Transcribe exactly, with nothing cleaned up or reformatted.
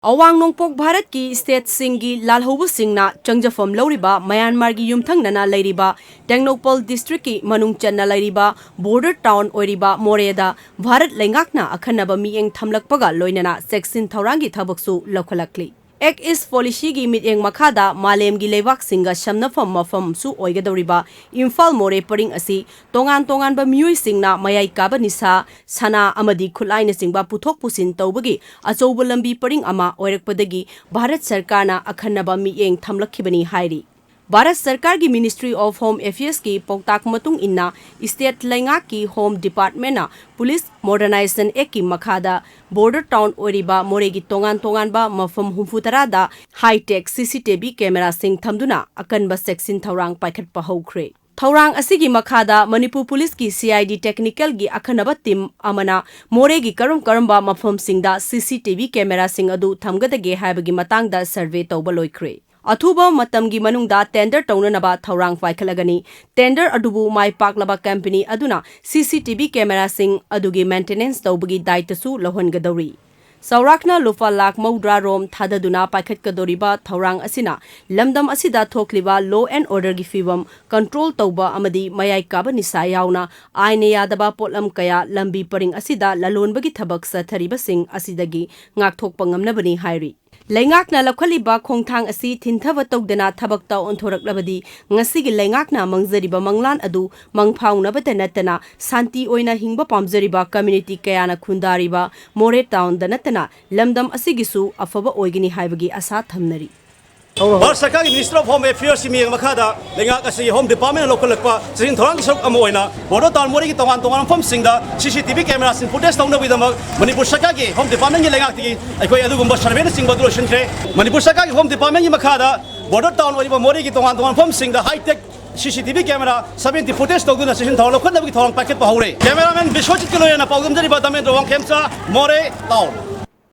ꯑꯋꯥꯡ ꯅꯣꯡꯄꯣꯛ ꯚꯥꯔꯠꯀꯤ ꯁ꯭ꯇꯦꯠꯁꯤꯡꯒꯤ ꯂꯥꯜꯍꯧꯕꯁꯤꯡꯅ ꯆꯪꯖꯐꯝ ꯂꯧꯔꯤꯕ ꯃ꯭ꯌꯥꯟꯃꯥꯔꯒꯤ ꯌꯨꯝꯊꯪꯅꯅ ꯂꯩꯔꯤꯕ ꯇꯦꯡꯅꯧꯄꯜ ꯗꯤꯁꯇ꯭ꯔꯤꯛꯀꯤ ꯃꯅꯨꯡ ꯆꯟꯅ ꯂꯩꯔꯤꯕ ꯕꯣꯔꯗꯔ ꯇꯥꯎꯟ ꯑꯣꯏꯔꯤꯕ ꯃꯣꯔꯦꯗ ꯚꯥꯔꯠ ꯂꯩꯉꯥꯛꯅ ꯑꯈꯟꯅꯕ ꯃꯤꯠꯌꯦꯡ ꯊꯝꯂꯛꯄꯒ ꯂꯣꯏꯅꯅ ꯆꯦꯛꯁꯤꯟ ꯊꯧꯔꯥꯡꯒꯤ ꯊꯕꯛꯁꯨ ꯂꯧꯈꯠꯂꯛꯂꯤ꯫ ꯑꯦꯛ ꯏꯁ ꯄꯣꯂꯤꯁꯤꯒꯤ ꯃꯤꯠꯌꯦꯡ ꯃꯈꯥꯗ ꯃꯥꯂꯦꯝꯒꯤ ꯂꯩꯕꯥꯛꯁꯤꯡꯒ ꯁꯝꯅꯐꯝ ꯃꯐꯝꯁꯨ ꯑꯣꯏꯒꯗꯧꯔꯤꯕ ꯏꯝꯐꯥꯜ ꯃꯣꯔꯦ ꯄꯔꯤꯡ ꯑꯁꯤ ꯇꯣꯉꯥꯟ ꯇꯣꯉꯥꯟꯕ ꯃꯤꯑꯣꯏꯁꯤꯡꯅ ꯃꯌꯥꯏ ꯀꯥꯕ ꯅꯤꯁꯥ, ꯁꯅꯥ ꯑꯃꯗꯤ ꯈꯨꯠꯂꯥꯏꯅꯆꯤꯡꯕ ꯄꯨꯊꯣꯛ ꯄꯨꯁꯤꯟ ꯇꯧꯕꯒꯤ ꯑꯆꯧꯕ ꯂꯝꯕꯤ ꯄꯔꯤꯡ ꯑꯃ ꯑꯣꯏꯔꯛꯄꯗꯒꯤ ꯚꯥꯔꯠ ꯁꯔꯀꯥꯔꯅ ꯑꯈꯟꯅꯕ ꯃꯤꯠꯌꯦꯡ ꯊꯝꯂꯛꯈꯤꯕꯅꯤ ꯍꯥꯏꯔꯤ꯫ ꯚꯥꯔꯠ ꯁꯔꯀꯥꯔꯒꯤ Ministry of Home Affairsꯀꯤ ꯄꯥꯎꯇꯥꯛ ꯃꯇꯨꯡ ꯏꯟꯅ, ꯁ꯭ꯇꯦꯠ ꯂꯩꯉꯥꯛꯀꯤ ꯍꯣꯝ ꯗꯤꯄꯥꯔꯠꯃꯦꯟꯅ ꯄꯨꯂꯤꯁ ꯃꯣꯗꯔꯅꯥꯏꯖꯦꯁꯟ ꯑꯦꯛꯀꯤ ꯃꯈꯥꯗ ꯕꯣꯔꯗꯔ ꯇꯥꯎꯟ ꯑꯣꯏꯔꯤꯕ ꯃꯣꯔꯦꯒꯤ ꯇꯣꯉꯥꯟ ꯇꯣꯉꯥꯟꯕ ꯃꯐꯝ ꯍꯨꯝꯐꯨ ꯇꯔꯥꯗ ꯍꯥꯏ-ꯇꯦꯛ ꯁꯤ ꯁꯤ ꯇꯤ ꯚꯤ ꯀꯦꯃꯦꯔꯥꯁꯤꯡ ꯊꯝꯗꯨꯅ ꯑꯀꯟꯕ ꯆꯦꯛꯁꯤꯟ ꯊꯧꯔꯥꯡ ꯄꯥꯏꯈꯠꯄ ꯍꯧꯈ꯭ꯔꯦ꯫ ꯊꯧꯔꯥꯡ ꯑꯁꯤꯒꯤ ꯃꯈꯥꯗ ꯃꯅꯤꯄꯨꯔ ꯄꯨꯂꯤꯁꯀꯤ ꯁꯤ ꯑꯥꯏ ꯗꯤ ꯇꯦꯛꯅꯤꯀꯦꯜꯒꯤ ꯑꯈꯟꯅꯕ ꯇꯤꯝ ꯑꯃꯅ ꯃꯣꯔꯦꯒꯤ ꯀꯔꯝ ꯀꯔꯝꯕ ꯃꯐꯝꯁꯤꯡꯗ ꯁꯤ ꯁꯤ ꯇꯤ ꯚꯤ ꯀꯦꯃꯦꯔꯥꯁꯤꯡ ꯑꯗꯨ ꯊꯝꯒꯗꯒꯦ ꯍꯥꯏꯕꯒꯤ ꯃꯇꯥꯡꯗ ꯁꯔꯚꯦ ꯇꯧꯕ ꯂꯣꯏꯈ꯭ꯔꯦ꯫ ꯑꯊꯨꯕ ꯃꯇꯝꯒꯤ ꯃꯅꯨꯡꯗ ꯇꯦꯟꯗꯔ ꯇꯧꯅꯅꯕ ꯊꯧꯔꯥꯡ ꯄꯥꯏꯈꯠꯂꯒꯅꯤ꯫ ꯇꯦꯟꯗꯔ ꯑꯗꯨꯕꯨ ꯃꯥꯏ ꯄꯥꯛꯂꯕ ꯀꯝꯄꯅꯤ ꯑꯗꯨꯅ ꯁꯤ ꯁꯤ ꯇꯤ ꯚꯤ ꯀꯦꯃꯦꯔꯥꯁꯤꯡ ꯑꯗꯨꯒꯤ ꯃꯦꯟꯇꯦꯅꯦꯟꯁ ꯇꯧꯕꯒꯤ ꯗꯥꯏꯇꯁꯨ ꯂꯧꯍꯟꯒꯗꯧꯔꯤ꯫ ꯆꯥꯎꯔꯥꯛꯅ ꯂꯨꯄꯥ ꯂꯥꯈ ꯃꯧꯗ꯭ꯔꯥ ꯔꯣꯝ ꯊꯥꯗꯗꯨꯅ ꯄꯥꯏꯈꯠꯀꯗꯧꯔꯤꯕ ꯊꯧꯔꯥꯡ ꯑꯁꯤꯅ ꯂꯝꯗꯝ ꯑꯁꯤꯗ ꯊꯣꯛꯂꯤꯕ law and orderꯒꯤ ꯐꯤꯕꯝ ꯀꯟꯇ꯭ꯔꯣꯜ ꯇꯧꯕ ꯑꯃꯗꯤ ꯃꯌꯥꯏ ꯀꯥꯕ ꯅꯤꯁꯥ ꯌꯥꯎꯅ ꯑꯥꯏꯟꯅ ꯌꯥꯗꯕ ꯄꯣꯠꯂꯝ ꯀꯌꯥ ꯂꯝꯕꯤ ꯄꯔꯤꯡ ꯑꯁꯤꯗ ꯂꯂꯣꯟꯕꯒꯤ ꯊꯕꯛ ꯆꯠꯊꯔꯤꯕꯁꯤꯡ ꯑꯁꯤꯗꯒꯤ ꯉꯥꯛꯊꯣꯛꯄ ꯉꯝꯅꯕꯅꯤ ꯍꯥꯏꯔꯤ꯫ ꯂꯩꯉꯥꯛꯅ ꯂꯧꯈꯠꯂꯤꯕ ꯈꯣꯡꯊꯥꯡ ꯑꯁꯤ ꯊꯤꯟꯊꯕ ꯇꯧꯗꯅ ꯊꯕꯛꯇ ꯑꯣꯟꯊꯣꯔꯛꯂꯕꯗꯤ ꯉꯁꯤꯒꯤ ꯂꯩꯉꯥꯛꯅ ꯃꯪꯖꯔꯤꯕ ꯃꯪꯂꯥꯟ ꯑꯗꯨ ꯃꯪꯐꯥꯎꯅꯕꯇ ꯅꯠꯇꯅ ꯁꯥꯟꯇꯤ ꯑꯣꯏꯅ ꯍꯤꯡꯕ ꯄꯥꯝꯖꯔꯤꯕ ꯀꯝꯃ꯭ꯌꯨꯅꯤꯇꯤ ꯀꯌꯥꯅ ꯈꯨꯟꯗꯥꯔꯤꯕ ꯃꯣꯔꯦ ꯇꯥꯎꯟꯗ ꯅꯠꯇꯅ ꯂꯝꯗꯝ ꯑꯁꯤꯒꯤꯁꯨ ꯑꯐꯕ ꯑꯣꯏꯒꯅꯤ ꯍꯥꯏꯕꯒꯤ ꯑꯁꯥ ꯊꯝꯅꯔꯤ꯫ ꯚꯥꯔꯠ ꯁꯔꯀꯥꯔꯒꯤ Ministry of Home Affairsꯀꯤ ꯃꯤꯠꯌꯦꯡ ꯃꯈꯥꯗ ꯂꯩꯉꯥꯛ ꯑꯁꯤ ꯍꯣꯝ ꯗꯤꯄꯥꯔꯠꯃꯦꯟꯅ ꯂꯧꯈꯠꯂꯛꯄ ꯆꯦꯛꯁꯤꯟ ꯊꯧꯔꯥꯡꯒꯤ ꯁꯔꯨꯛ ꯑꯃ ꯑꯣꯏꯅ ꯕꯣꯔꯗꯔ ꯇꯥꯎꯟ ꯃꯣꯔꯦꯒꯤ ꯇꯣꯉꯥꯟ ꯇꯣꯉꯥꯟꯕ ꯃꯐꯝꯁꯤꯡꯗ ꯁꯤ ꯁꯤ ꯇꯤ ꯚꯤ ꯀꯦꯃꯦꯔꯥꯁꯤꯡ ꯐꯨꯇꯦꯖ ꯇꯧꯅꯕꯒꯤꯗꯃꯛ ꯃꯅꯤꯄꯨꯔ ꯁꯔꯀꯥꯔꯒꯤ ꯍꯣꯝ ꯗꯤꯄꯥꯔꯠꯃꯦꯟꯒꯤ ꯂꯩꯉꯥꯛꯇꯒꯤ ꯑꯩꯈꯣꯏ ꯑꯗꯨꯒꯨꯝꯕ ꯁꯔꯚꯦꯅꯆꯤꯡꯕ ꯑꯗꯨ ꯂꯣꯏꯁꯤꯟꯈ꯭ꯔꯦ꯫ ꯃꯅꯤꯄꯨꯔ ꯁꯔꯀꯥꯔꯒꯤ ꯍꯣꯝ ꯗꯤꯄꯥꯔꯠꯃꯦꯟꯒꯤ ꯃꯈꯥꯗ ꯕꯣꯔꯗꯔ ꯇꯥꯎꯟ ꯑꯣꯏꯔꯤꯕ ꯃꯣꯔꯦꯒꯤ ꯇꯣꯉꯥꯟ ꯇꯣꯉꯥꯟꯕ ꯃꯐꯝꯁꯤꯡꯗ ꯍꯥꯏ-ꯇꯦꯛ ꯁꯤ C T V camera seventy footage ꯇꯧꯗꯨꯅ ꯆꯦꯛꯁꯤꯟ ꯊꯧꯔꯥꯡ ꯂꯧꯈꯠꯅꯕꯒꯤ ꯊꯧꯔꯥꯡ ꯄꯥꯏꯈꯠꯄ ꯍꯧꯔꯦ꯫ ꯀꯦꯃꯦꯔꯥꯃꯦꯟ ꯕꯤꯁ꯭ꯋꯖꯤꯠꯀ ꯂꯣꯏꯅꯅ ꯄꯥꯎꯗꯝꯖꯔꯤꯕ ꯙꯔꯃꯦꯟꯗ꯭ꯔ ꯋꯥꯡꯈꯦꯝꯆꯥ, ꯃꯣꯔꯦ ꯇꯥꯎꯟ꯫